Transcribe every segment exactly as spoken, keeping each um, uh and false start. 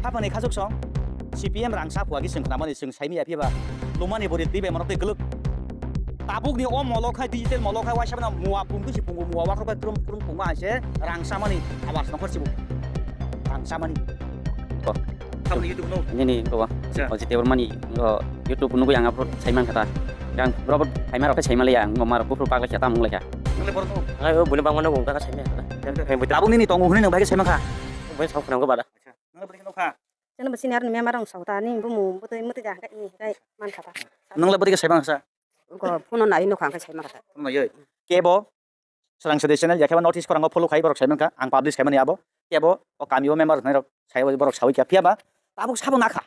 Hapani khachuk song, C P M rangsa phua ki chwng khnamani chwng saimaya phiya ba. Lumani bori twi bai mono twi kwlwk. Tabukni o molo khai digital molo khai waisa bana mua pungtu si pungu mua wakrok bai krum krum pungu aise rangsamani awas nongkhor sibu. Rangsamani. Ko. Tabukni YouTube no. Nini ko. Acha. O jite mani o YouTube nugui ang upload saimang kata. Yang robot saima rok saima le yang ngomar kufru pagla kata mung le kha. Nang le borok no. Ngai o buni bangmano gungka saima kata. Tabuk nini tongo hwnwi nang bai saima kha. Bai sok nang ko bada. Nang le bori khe nokha. Chwng bo senior ni member rong sota ni bumu bwtwi mwtwi ja hwnkhe ni hwnkhe man kha ta. Nang le bori khe saima kha sa. Ko phone nai nokha hwnkhe saima kha ta. Phone nai oi. Kebo Srang Sede channel yakhe ba notice khorang o follow khai borok saimang kha. Ang publish khaimani abo. Kebo o kami o member hwnwi rok sai borok sawi kha. Phiya ba tabuk sabo nakha.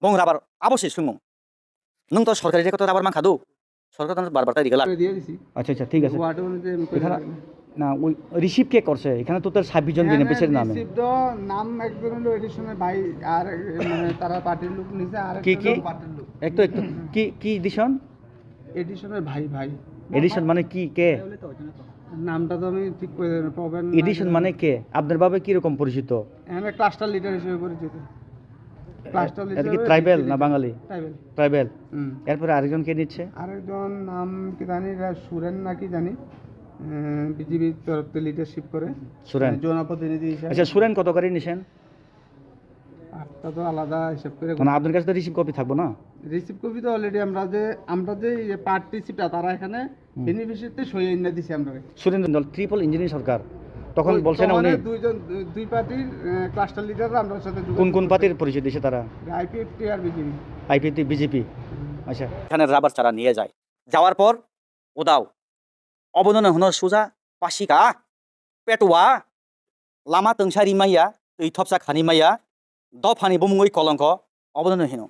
Bong rabar abo se swngmung. Nwng to sorkari record to rabar mankha do. Sorkar to bar bar tai rigala. করে দিয়ে দিছি। আচ্ছা আচ্ছা, ঠিক আছে। ওয়ার্ড অনুযায়ী আমি করে এখানে রাখবো। না, ওই রিসিভ কে করছে? এখানে তো তার ছাব্বিশ জন এখানে বেনিফিশিয়ারি নামে। রিসিভ তো নাম একজন হলো এডিশনের ভাই, আর মানে তারা পার্টির লোক নিছে, আর কি, একজন কি? হলো পার্টির লোক। একটু, একটু। কি, কি এডিশন? এডিশনের ভাই, ভাই। এডিশন মানে কি, কে? নামটা তো আমি ঠিক করে দেবো, প্রবীণ এডিশন নাগের। মানে কে? আপনার ভাবে কিরকম পরিচিত? এখানে ক্লাস্টার লিডার হিসেবে পরিচিত। ক্লাস্টার এটা কি লিডার ট্রাইবেল হিসেবে না বাঙালি? ট্রাইবেল। ট্রাইবেল। হুম। এরপরে আরেকজন কে নিচ্ছে? আরেকজন নাম কি জানি, এটা সুরেন নাকি জানি, বিজিবির তরফ থেকে লিডারশিপ করে। সুরেন। জনপ্রতিনিধি হিসেবে। আচ্ছা, সুরেন কত করে নিছেন? আটটা তো আলাদা হিসাব করে। মানে আপনার কাছে তো রিসিভ কপি থাকবো না? রিসিভ কপি তো অলরেডি আমরা যে, আমরা যে ইয়ে পার্ট রিসিভটা তারা এখানে হুম। বেনিফিশিয়ারিতে সই আইনা দিছি আমরা। সুরেন্দ্র দল ট্রিপল ইঞ্জিনের সরকার। তখন ওই বলছে না তখনই উনি? দুইজন, দুই, দুই পার্টির, আহ, ক্লাস্টার লিডাররা আমরা সাথে যোগাযোগ কোন কোন করছে। পার্টির পরিচয় দিছে তারা? আইপিএফটি আর বিজেপি। IPFT, BJP. হুম। আচ্ছা। এখানে রাবার চারা নিয়ে যায়। যাওয়ার পর উদাও। Obono no hwno suja pasika, petwa, lama twngsa rimaya, twi thopsa khani maya, dophani bumungwi kolongko, obono no hino.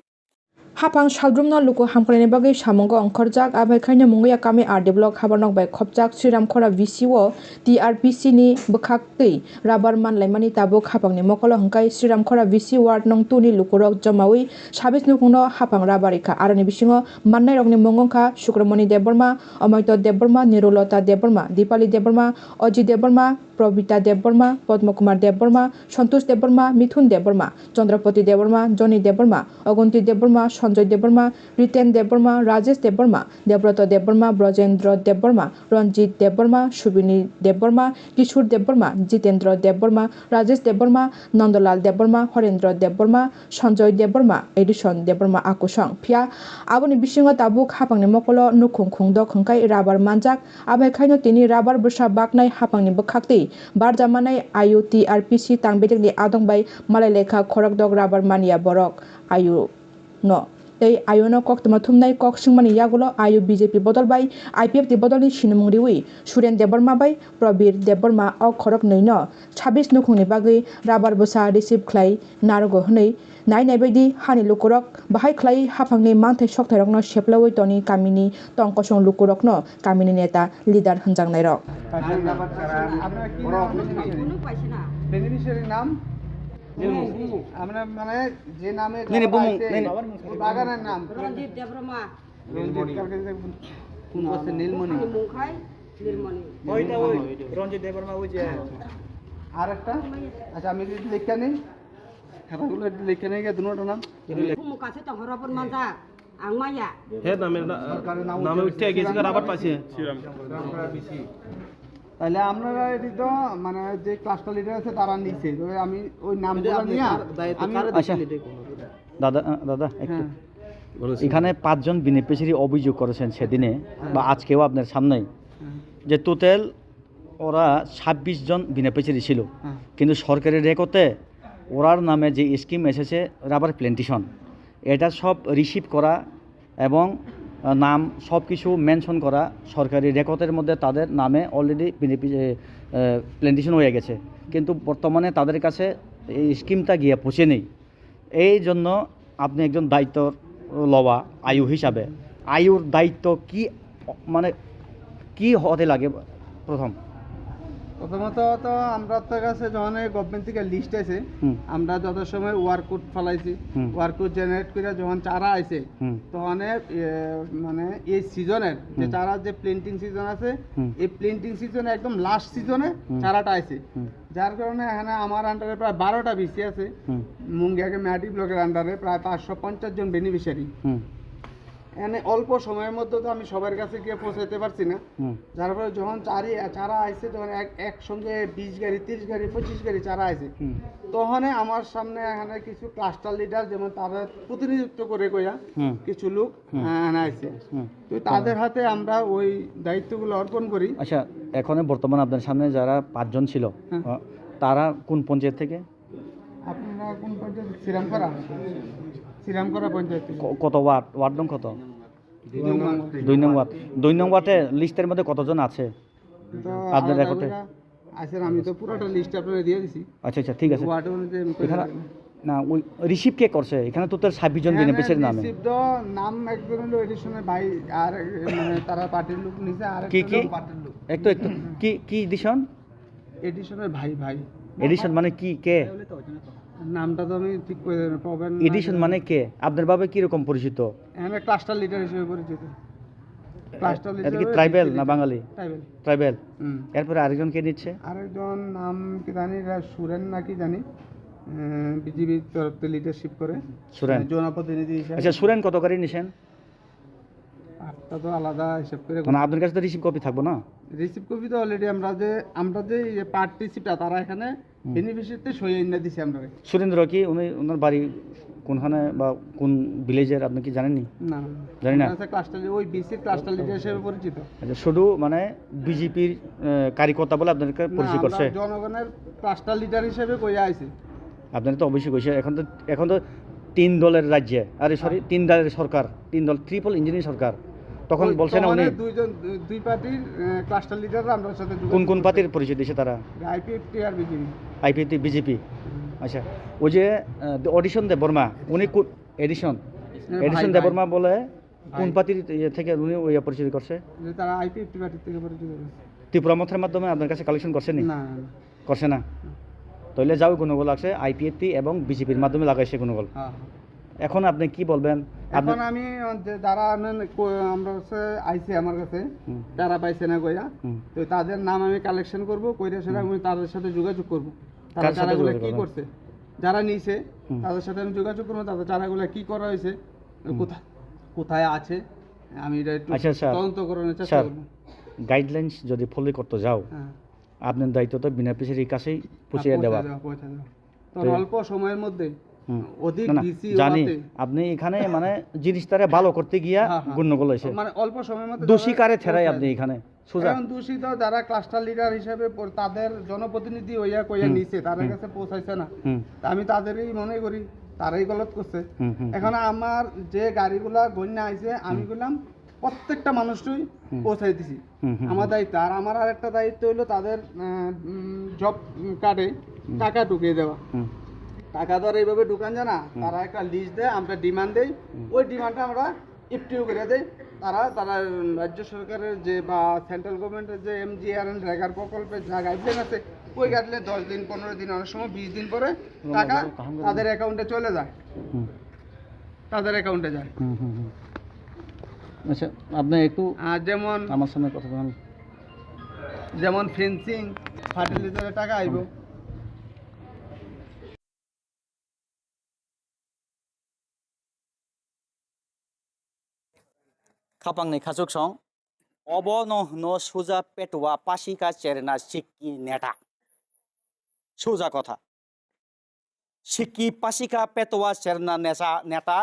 Haphang saldrumno luku hamkrai ni bagwi samungo ongkhorjak, abai khaino Mungoya kami R D block habarnok bai khopjak Sriram Khora V C o T R P C ni bwkhak twi rabar manlaimani tabuk haphangni mokolo hwnkhe Sriram Khora V C ward nong two ni lukurok jomawi sabis nukhungno haphang rabar rikha. Aroni bisingo mannairokni mung wngkha Sukramoni Debbarma, Omoito Debbarma, Nirulota Debbarma, Dipali Debbarma, Oji Debbarma, Probita Debbarma, Padma Kumar Debbarma, Santosh Debbarma, Mithun Debbarma, Chandrapati Debbarma, Johnny Debbarma, Ogonti Debbarma, Sanjoy Debbarma, Riten Debbarma, Rajesh Debbarma, Debroto Debbarma, Brojendra Debbarma, Ranjit Debbarma, Subini Debbarma, Kishore Debbarma, Jitendra Debbarma, Rajesh Debbarma, Nandalal Debbarma, Horendra Debbarma, Sanjoy Debbarma, Edison Debbarma akusong. Phiya aboni bisingo tabuk haphangni mokolo nukhung khungdok hwnkhe rabar manjak, abai khaino tini rabar bwsa baknai haphangni bwkhaktwi barjamanai ayu T R P C tang bedekni adong bai malai lekha khorokdok rabar manya borok ayu no. Tei ayuno koktwma thumnai kok swngmani yagulo ayu B J P bodol bai I P F T bodolni sinimung riwi Suren Debbarma bai Probir Debbarma o khoroknwino sabis nukhungni bagwi rabar bwsa receive khlai narwgo hwnwi nai nai baidi hani lukurok bahai khlai haphangni manthai sokthairokno seplaui toni kamini tong kosong lukurokno kamini neta leader hwnjaknairok. আপনারা কি নাম? বেনিফিশিয়ারি নাম? আমরা মানে যে নামে নীলমণি, বাগানের নাম রঞ্জিত দেববর্মা। রঞ্জিত কালকে যে কোন আছে? নীলমণি। মুখাই নীলমণি। ওইটা ওই রঞ্জিত দেববর্মা ওই যে। আরেকটা? আচ্ছা, আমি যদি লিখে নিই, খাতাগুলো একটু লিখে নিই গিয়ে দুটো নাম। মুখ আছে তো হরপন মাঝা। Ang maya. He name na, নামে উঠে গেছে, রাবার পাশে। তাহলে আপনারা এটি তো মানে যে ক্লাস্টার লিডার আছে তারা নিচ্ছে, তবে আমি ওই নামগুলো নিয়ে আমি আচ্ছা। দাদা, আহ, দাদা, একটু। হ্যাঁ। এখানে পাঁচজন বেনিফিশিয়ারি অভিযোগ করেছেন সেদিনে বা আজকেও আপনার সামনেই, হ্যাঁ। যে টোটাল ওরা ছাব্বিশ জন বেনিফিশিয়ারি ছিল, হ্যাঁ। কিন্তু সরকারি রেকর্ডে ওরার নামে যে স্কিম এসেছে রাবার প্ল্যান্টেশন, এটা সব রিসিভ করা এবং, আহ, নাম সব কিছু মেনশন করা সরকারি রেকর্ডের মধ্যে তাদের নামে অলরেডি বেনিফি-, এ, এ, প্ল্যান্টেশন হয়ে গেছে, কিন্তু বর্তমানে তাদের কাছে এই স্কিমটা গিয়ে পৌঁছে নেই। এই জন্য আপনি একজন দায়িত্ব লওয়া আয়ু হিসাবে, আয়ুর দায়িত্ব কি, মানে, কি হতে লাগে প্রথম? প্রথমত তো আমরা তো কাছে যখন এই গভর্নমেন্ট থেকে লিস্ট আছে, হুম। আমরা যত সময় ওয়ার্ক কোড ফালাইছি, হুম। ওয়ার্ক কোড জেনারেট করে যখন চারা আইছে, হুম। তখন এ, মানে এই সিজনের যে হুম। চারা যে প্লেন্টিং সিজন আছে, হুম। এই প্লেন্টিং সিজনে একদম লাস্ট সিজনে হুম। চারাটা আইছে। হুম। যার কারণে এখানে আমার আন্ডারে প্রায় বারোটা বিসি আছে। হুম। মুঙ্গিয়াকে ম্যাডি ব্লকের আন্ডারে প্রায় পাঁচশো পঞ্চাশ জন বেনিফিশিয়ারি। হুম। এনে অল্প সময়ের মধ্যে তো আমি সবার কাছে গিয়ে পৌঁছাইতে পারছি না। হুম। যার ফলে যখন চারি-, চারা আইছে, তখন এক-, একসঙ্গে বিশ গাড়ি, তিরিশ গাড়ি, পঁচিশ গাড়ি চারা আইছে। হুম। তখনই আমার সামনে এখানে কিছু ক্লাস্টার লিডার, যেমন তারা প্রতিনিধিত্ব করে কইয়া হুম। কিছু লোক, হুম। আহ, এখানে আইছে। হুম। তো তাদের হাতে আমরা ওই দায়িত্বগুলো অর্পণ করি। আচ্ছা, এখন বর্তমানে আপনার সামনে যারা পাঁচজন ছিল, হ্যাঁ। আহ, তারা কোন পঞ্চায়েত থেকে? আপনারা কোন পঞ্চায়েত? শ্রীরামপাড়া। শ্রীরামপাড়া পঞ্চায়েত। ক-, কত ওয়ার্ড? ওয়ার্ড নং কত? দুই নং। দুই নং ওয়ার্ড। দুই নং ওয়ার্ডে লিস্টের মধ্যে কতজন আছে? তো আপনার আলাদা রেকর্ডে? করে আছে, আমি তো পুরোটা লিস্ট আপনারা দিয়ে দিছি। আচ্ছা, আচ্ছা, ঠিক আছে। ওয়ার্ড অনুযায়ী আমি করে এখানে দিলাম। না, ওই রিসিভ কে করছে? এখানে তো তার ছাব্বিশ জন এখানে বেনিফিশিয়ারি নামে। রিসিভ তো নাম একজন হলো এডিশনের ভাই, আর মানে তারা পার্টির লোক নিছে, আর কি, একটা কি? লোক পার্টির লোক। একটু, একটু। কি, কি এডিশন? এডিশনের ভাই, ভাই। এডিশন মানে কি, কে? নামটা তো আমি ঠিক করে দিলাম, প্রবীণ এডিশন নাগের মানে কে? আপনার বাবা কিরকম পরিচিত? এখানে ক্লাস্টার লিডার হিসেবে পরিচিত। ক্লাস্টার এটা কি লিডার ট্রাইবেল না বাঙালি? ট্রাইবেল। ট্রাইবেল। হুম। এরপরে আরেকজন কে নিচ্ছে? আরেকজন নাম কি জানি, এরা সুরেন নাকি জানি, বিজিবির তরফ থেকে লিডারশিপ করে। সুরেন। জনপ্রতিনিধি হিসেবে। আচ্ছা, সুরেন কত করে নিছেন? আটটা তো আলাদা হিসাব করে মানে আপনার কাছে তো রিসিভ কপি থাকবো না? রিসিভ কপি তো অলরেডি আমরা যে, আমরা যে পার্টিসিপটা তারা এখানে হুম। বেনিফিশিয়ারিতে সই এনে দিছি আমরা। সুরেন্দ্র কি উনি, ওনার বাড়ি কোনখানে বা কোন ভিলেজের আপনি কি জানেননি? না, না, না। জানি না? ওনার কাছে ক্লাস্টার, ওই বিসি ক্লাস্টার লিডার হিসেবে পরিচিত। আচ্ছা, শুধু মানে বিজেপির, আহ, কার্যকর্তা বলে আপনাদেরকে না, পরিচয় আমরা করছে? জনগণের ক্লাস্টার লিডার হিসেবে কইয়া আইছি। আপনারা তো অবশ্যই কইছে, এখন তো, এখন তো তিন দলের রাজ্যে, আরে সরি, হ্যাঁ। তিন দলের সরকার, তিন দল, ট্রিপল ইঞ্জিনের সরকার। তখন ওই বলছে না উনি? তখনই দুইজন, দুই পার্টির, আহ, ক্লাস্টার লিডাররা আমরার সাথে যোগাযোগ কোন কোন করছে। পার্টির পরিচয় দিছে তারা? আইপিএফটি আর বিজেপি। IPFT, BJP. হুম। আচ্ছা, ওই যে, আহ, অডিশন দেববর্মা, উনি কোন, এডিশন? হ্যাঁ, এডিশন ভাই, ভাই। দেববর্মা বলে কোন ভাই। পার্টির ইয়ে থেকে উনি ওই পরিচয় করছে? যে তারা আইপিএফটি পার্টির থেকে পরিচয় করছে। ত্রিপুরা মথের মাধ্যমে আপনার কাছে কালেকশন করছেনি? না, না, না। করছে না? তাহলে যাও গন্ডগোল আছে, আইপিএফটি এবং বিজেপির মাধ্যমে লাগাইছে গন্ডগোল। হ্যাঁ, হ্যাঁ। এখন আপনি কি বলবেন? আপনি এখন আমি যে যারা আনেন, কো-, আমরা হচ্ছে আইছে আমার কাছে, হুম। তারা পাইছে না কইয়া, হুম। তো তাদের নাম আমি কালেকশন করব, কইরা সেটা হুম। আমি তাদের সাথে যোগাযোগ করব। তারা কার সাথে কারাগুলো যোগাযোগ কি করবেন? করছে, যারা নিছে, হুম। তাদের সাথে আমি যোগাযোগ করবো, তাদের চারাগুলো কি করা হয়েছে, হুম। কোথায়, কোথায় আছে, আমি এটা একটু আচ্ছা, স্যার। তদন্ত করানোর চেষ্টা স্যার, করবো। গাইডলাইন্স যদি ফলো করতে যাও, হ্যাঁ। আপনার দায়িত্ব তো বেনিফিশিয়ারির কাছেই পৌঁছে হ্যাঁ, পৌঁছে দেওয়া। দেওয়া, পৌঁছে দেওয়া। তো তো অল্প সময়ের মধ্যে হুম। অধিক না, না, ডিসি জানি। হওয়াতে আপনি এখানে মানে জিনিসটারে ভালো করতে গিয়া হ্যাঁ, হ্যাঁ। গন্ডগোল হয়েছে। মানে অল্প সময়ের মধ্যে দোষী যারা কারে ঠেরাই পৌঁছে আপনি দেয়। এখানে? সোজা। এখন দোষী তো যারা ক্লাস্টার লিডার হিসেবে পর-, তাদের জনপ্রতিনিধি হইয়া কইয়া হুম, নিছে, তাদের হুম। কাছে পৌঁছাইছে না। হুম। তা আমি তাদেরই মনে করি, তারাই গলত করছে। হুম, হুম, এখন হুম। আমার যে গাড়িগুলা গন্যা আইছে, আমি হুম। কইলাম প্রত্যেকটা মানুষই হুম। পৌঁছাই দিছি। হুম, হুম, আমার হুম। দায়িত্ব। আর আমার আরেকটা দায়িত্ব হইলো তাদের, আহ, উম, জব কার্ডে হুম। টাকা ঢুকিয়ে দেওয়া। হুম। টাকা ধর এইভাবে ঢুকান যায় না, হুম। তারা একটা লিস্ট দেয়, আমরা ডিমান্ড দেই, হুম। ওই ডিমান্ডটা আমরা ইফটিউ করে দেয়। তারা, তারা রাজ্য সরকারের যে বা সেন্ট্রাল গভর্নমেন্টের যে এমজিআরএন রেগার প্রকল্পের যা গাইডলাইন আছে, ওই গাইডলাইন দশ দিন, পনেরো দিন, অনেক সময় বিশ দিন পরে টাকা তাদের অ্যাকাউন্টে চলে যায়। হুম। তাদের অ্যাকাউন্টে যায়। হুম, হুম, হুম। আচ্ছা, আপনি একটু আর যেমন আমার সামনে কথা বলেন। যেমন ফেন্সিং, ফার্টিলাইজারের টাকা আইবো। Khapangni khachuk song, obo no hwno suja petua pasika cherna sikki neta. Suja kotha. Sikki pasika petua cherna nesa neta,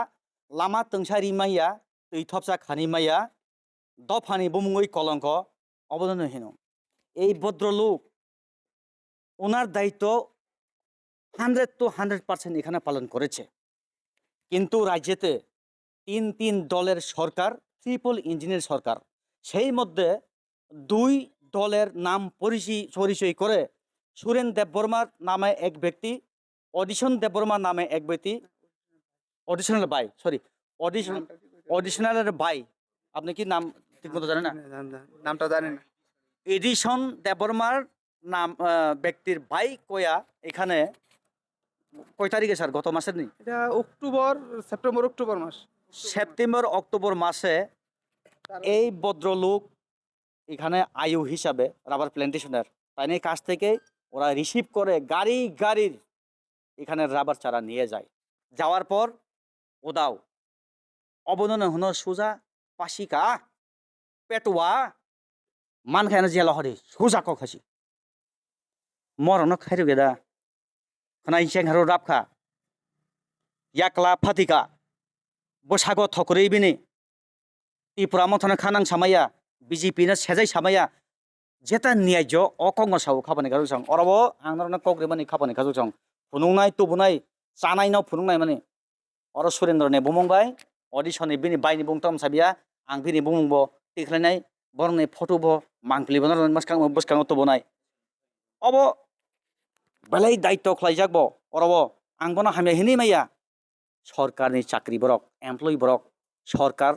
lama twngsa ri maya, twi thopsa khani maya, dophani bumungwi kolongko, obono hino. Ei bodroluk, ওনার দায়িত্ব hundred to hundred percent এখানে পালন করেছে। কিন্তু রাজ্যেতে তিন তিন দলের সরকার, ট্রিপল ইঞ্জিনের সরকার, সেই মধ্যে দুই দলের নাম পরিচি-, পরিচয় করে সুরেন দেববর্মার নামে এক ব্যক্তি, অডিশন দেববর্মা নামে এক ব্যক্তি, অডিশনাল ভাই, সরি, অডিশন, অডিশনালের ভাই, আপনি কি নাম ঠিক মতো জানেন না? জানি না, জানি না। নামটা জানি না। এডিশন দেববর্মার নাম, আহ, ব্যক্তির ভাই কয়া এখানে কয় তারিখে স্যার? গত মাসের নি? এটা অক্টোবর, সেপ্টেম্বর, অক্টোবর মাস। সেপ্টেম্বর, অক্টোবর মাসে তার এই ভদ্রলোক এখানে আইও হিসাবে রাবার প্ল্যান্টেশনের তাইনের কাছ থেকে ওরা রিসিভ করে গাড়ি গাড়ির এখানে রাবার চারা নিয়ে যায়। যাওয়ার পর ওদাও অবননে হনো সুজা পাশিকা পেটুয়া মান খায় না জেলা হরি সুজা কক হাসি। Morokno khairok geda khwnai cheng haro rapkha yakla phatika bwsago thokrwi bini Tipra Mothano khanang samaya, B J P no sejai samaya, jeta niyaijo o kokno sao khapani khasuk song. Orobo ang norokno kok rimani khapani khasuk song. Phunuknai, tubunai, chanai no phunuknai mani. Oro Surendra ni bumung bai, audition ni bini bai ni bumung tamo sabiya, ang bini bumung bo tikhlainai, borok ni photo bo mangpili bo norok ni bwskango, bwskango tubunai. Obo belai daityo khlaijak bo, orobo ang bono hamya hinwi maya. Sorkarni chakri borok, employee borok, sorkar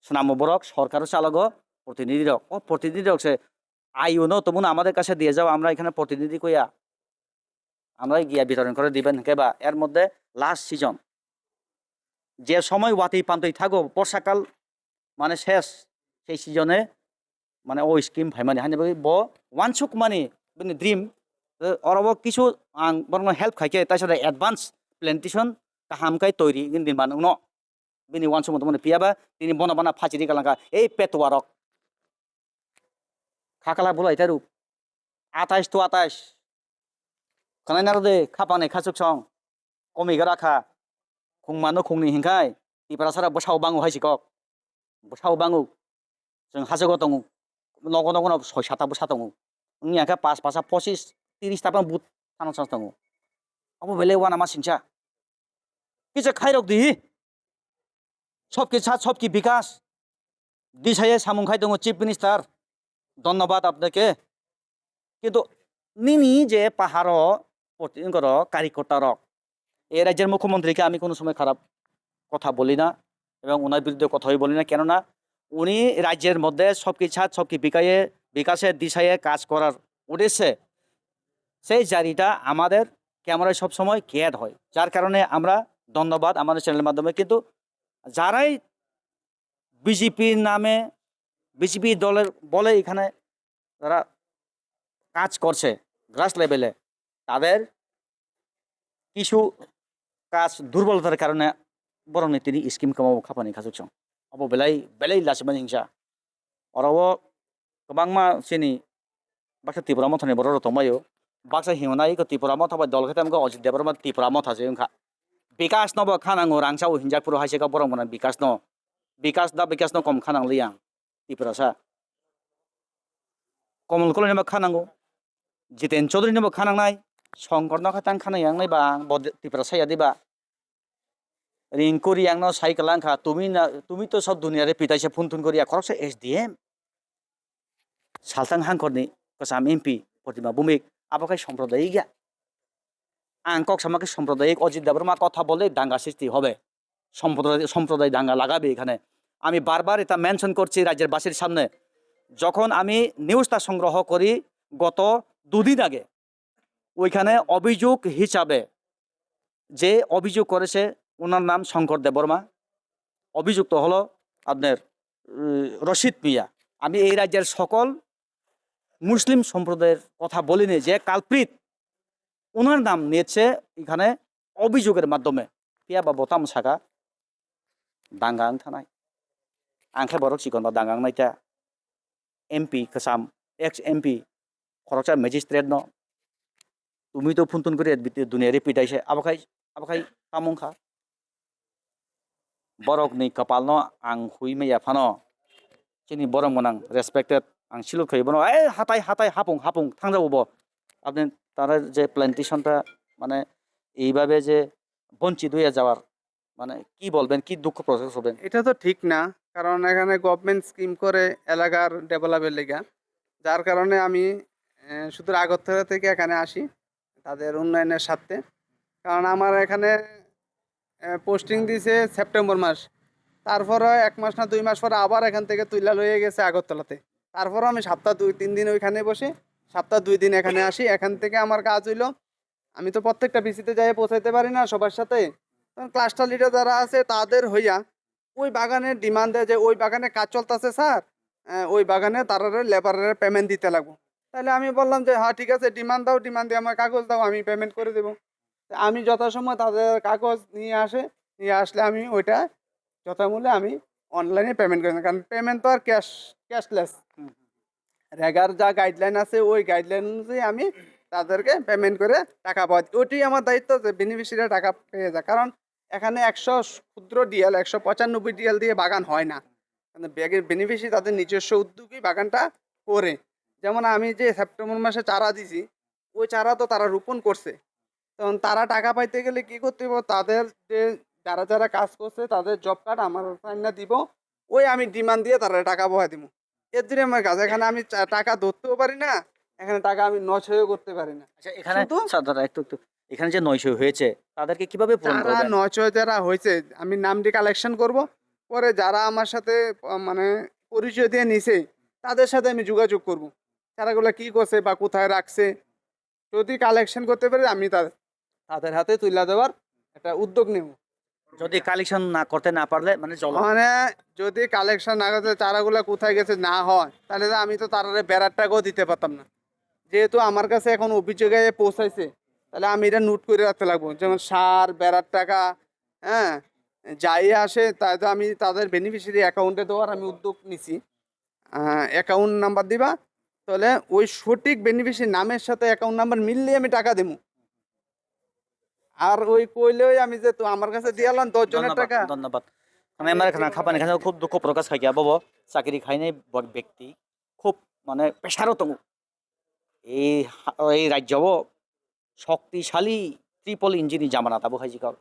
swnamo borok, sorkaro chalogo protinidhi rok. O protinidhi rok se আইও no tobun আমাদের কাছে দিয়ে যাও, আমরা এখানে প্রতিনিধি কইয়া আমরা গিয়া বিতরণ করে দিবেন, হিংকে বা এর মধ্যে লাস্ট সিজন যে সময় ওয়াতি পান্তই থাকো বর্ষাকাল মানে শেষ, সেই সিজনে মানে o scheme phaimani hani bagwi bo wansukmani bini dream, eh, orobo kisu ang borokno help khaikhe taisa advance plantation kaham khai toiri wngwi din manwkno bini wansukmung tongmani phiya ba tini bono bana phachiri kalangkha ei petuarok khakala bulai taru atais to atais khwnai naro de khapang ni khachuk song komi gara kha khungma no khungni hinkhai Tiprasa rok bwsao bango hai si kok. Bwsao bango. Chwng hajago tongo. Nogo nogo no soi sata bwsa tongo. Wngya khe pas pasa pochis tiris ta phano but thano chang tongo. Abo belai uanama singcha. Kisa khairok di. Sobki sat sobki bikas. Disaye samung khai tongo Chief Minister. Dhonnobad apnake. কিন্তু nini je paharo poti-, karikota rok, এই রাজ্যের মুখ্যমন্ত্রীকে আমি কোনো সময় খারাপ কথা বলি না এবং ওনার বিরুদ্ধে কথাই বলি না, কেননা উনি রাজ্যের মধ্যে সবকি ছাদ সবকি বিকায়ে বিকাশের দিশায় কাজ করার উদ্দেশ্যে সেই জারিটা আমাদের ক্যামেরায় সবসময় ক্যাদ হয়, যার কারণে আমরা ধন্যবাদ আমাদের চ্যানেলের মাধ্যমে। কিন্তু যারাই বিজেপির নামে, বিজেপি দলের বলে এখানে যারা কাজ করছে গ্রাস লেভেলে, তাদের কিছু কাজ দুর্বলতার কারণে বরং তিনি স্কিম কমাবো খাপানি খাসুক song. Abo belai, belai lachima hingsa. Oro o kwbangma chini baksa Tipra Mothani borok rok tongbaio. Baksa hinmana iko Tipra Motha bai dol khe tamo khe Ajit Debbarma Tipra Motha se wngkha. Bikas no bo khanango rangchao hinjak phuru hai se kha borok mwnang bikas no. Bikas da bikas no kom khanang liya Tiprasa. Komol Koloi no bo khanango. Jiten Chaudhary no bo khanangnai. Songkor no khe tang khanang yang nai ba bo Tiprasa ya diba. Ringkuri ang no sai kwlang kha, tumi na, tumi to sob duniya re pitai se phun thun koriya, khoroksa S D M. Salthang hangkhor ni kwcham M P Protima Bhumik, abo khai sampradayik ya. Ang kok sama khe sampradayik, Ajit Debbarma kotha bole danga sristi hobe. Sampradayik, sampradayik danga lagabe ekhane. আমি বারবার এটা মেনশন করছি রাজ্যের বাসীর সামনে। যখন আমি নিউজটা সংগ্রহ করি গত দুদিন আগে, ওইখানে অভিযোগ হিসাবে যে অভিযোগ করেছে ওনার নাম শঙ্কর দেববর্মা, অভিযুক্ত হলো আপনার, উম, রশিদ মিয়া। আমি এই রাজ্যের সকল মুসলিম সম্প্রদায়ের কথা বলিনি, যে কালপ্রিট ওনার নাম নিয়েছে এখানে অভিযোগের মাধ্যমে। Phiya ba bo tamo saka danga wng thanai. Ang khe borok chikon ba danga wngnai ta. M P kwcham, ex M P, khoroksa magistrate no tumi to phun tun kori duniya re pitai se, abo khai, abo khai tamo wngkha. Borok ni kwpal no ang hui maya phano, chini borok mwnang respected, ang salute khai bono, "Eh, hatai, hatai, hapung, hapung, thangjago bo." Apni tara je plantation ta, mane, এইভাবে যে বঞ্চিত হয়ে যাওয়ার মানে কি বলবেন, কি দুঃখ প্রকাশ করবেন? এটা তো ঠিক না, কারণ এখানে গভর্নমেন্ট স্কিম করে এলাকার ডেভেলপের লেগা, যার কারণে আমি, এ, সুদূর আগরতলা থেকে এখানে আসি তাদের উন্নয়নের স্বার্থে। কারণ আমার এখানে, এ, পোস্টিং দিছে সেপ্টেম্বর মাস, তারপরে এক মাস না দুই মাস পরে আবার এখান থেকে তুইলা লয়ে গেছে আগরতলাতে। তারপরও আমি সপ্তাহ দুই তিন দিন ওইখানে বসে সপ্তাহ দুই দিন এখানে আসি, এখান থেকে আমার কাজ হইলো, আমি তো প্রত্যেকটা বিসিতে যাই পৌঁছাইতে পারি না সবার সাথে। তখন ক্লাস্টার লিডার যারা আছে তাদের হইয়া ওই বাগানের ডিমান্ড দেয় যে ওই বাগানে কাজ চলতেছে স্যার, আহ, ওই বাগানে তারারে লেবারের পেমেন্ট দিতে লাগবো। তাহলে আমি বললাম যে হ্যাঁ ঠিক আছে, ডিমান্ড দাও, ডিমান্ড দিয়ে আমার কাগজ দাও, আমি পেমেন্ট করে দেবো। তা আমি যথাসময় তাদের কাগজ নিয়ে আসে, নিয়ে আসলে আমি ওইটা যথামূল্যে আমি অনলাইনে পেমেন্ট করি, কারণ পেমেন্ট তো আর ক্যাশ ক্যাশলেস। রেগার যা গাইডলাইন আছে ওই গাইডলাইন অনুযায়ী আমি তাদেরকে পেমেন্ট করে টাকা পাওয়া, ওইটাই আমার দায়িত্ব যে বেনিফিশিয়ারি টাকা পেয়ে যায়। কারণ এখানে একশো ক্ষুদ্র ডিএল, একশো পঁচানব্বই ডিএল দিয়ে বাগান হয় না। মানে বেনিফিশিয়ারি তাদের নিজস্ব উদ্যোগই বাগানটা করে। যেমন আমি যে সেপ্টেম্বর মাসে চারা দিছি, ওই চারা তো তারা রোপণ করছে। তখন তারা টাকা পাইতে গেলে কি করতে হবে? তাদের যে যারা যারা কাজ করছে তাদের জব কার্ড আমার সামনে দিব, ওই আমি ডিমান্ড দিয়ে তারা টাকা বহাই দিব। এর জন্য আমার কাছে এখানে আমি চা- টাকা ধরতেও পারি না, এখানে টাকা আমি নয়ছয়ও করতে পারি না। আচ্ছা, এখানে শুধু স্যার, দাদা, একটু একটু, এখানে যে নয়শো হয়েছে, তাদেরকে কিভাবে পূরণ যারা করবেন? নয়ছয় যারা হয়েছে আমি নামটি কালেকশন করব, পরে যারা আমার সাথে আহ, মানে পরিচয় দিয়ে নিছে তাদের সাথে আমি যোগাযোগ করব, চারাগুলো কি করছে বা কোথায় রাখছে, যদি কালেকশন করতে পারি আমি তাদের তাদের হাতে তুলে দেওয়ার একটা উদ্যোগ নেব। যদি কালেকশন না করতে না পারলে, মানে জল মানে যদি কালেকশন না করতে, চারাগুলা কোথায় গেছে না হয়, তাহলে তো আমি তো তারারে বেড়ার টাকাও দিতে পারতাম না। যেহেতু আমার কাছে এখন অভিযোগ আইয়া পৌঁছাইছে, তাহলে আমি এটা নোট করে রাখতে লাগবো, যেমন সার, বেড়ার টাকা, হ্যাঁ, যাই আসে তাই তো আমি তাদের বেনিফিশিয়ারি অ্যাকাউন্টে দেওয়ার আমি উদ্যোগ নিছি। অ্যাকাউন্ট নাম্বার দিবা, তাহলে ওই সঠিক বেনিফিশিয়ারি নামের সাথে অ্যাকাউন্ট নাম্বার মিললে আমি টাকা দেবো। আর ওই কইলে ওই আমি যে তো আমার কাছে দিয়ালাম দশ জনের ধন্যবাদ, টাকা। ধন্যবাদ। মানে আমার এখানে খাপানি এখানে খুব দুঃখ প্রকাশ খাইয়া বব, চাকরি খাইনি ব- ব্যক্তি, খুব মানে প্রেশারও তো। এই হা- এই রাজ্য শক্তিশালী ট্রিপল ইঞ্জিন জামানা তাবো খাইছি কাল।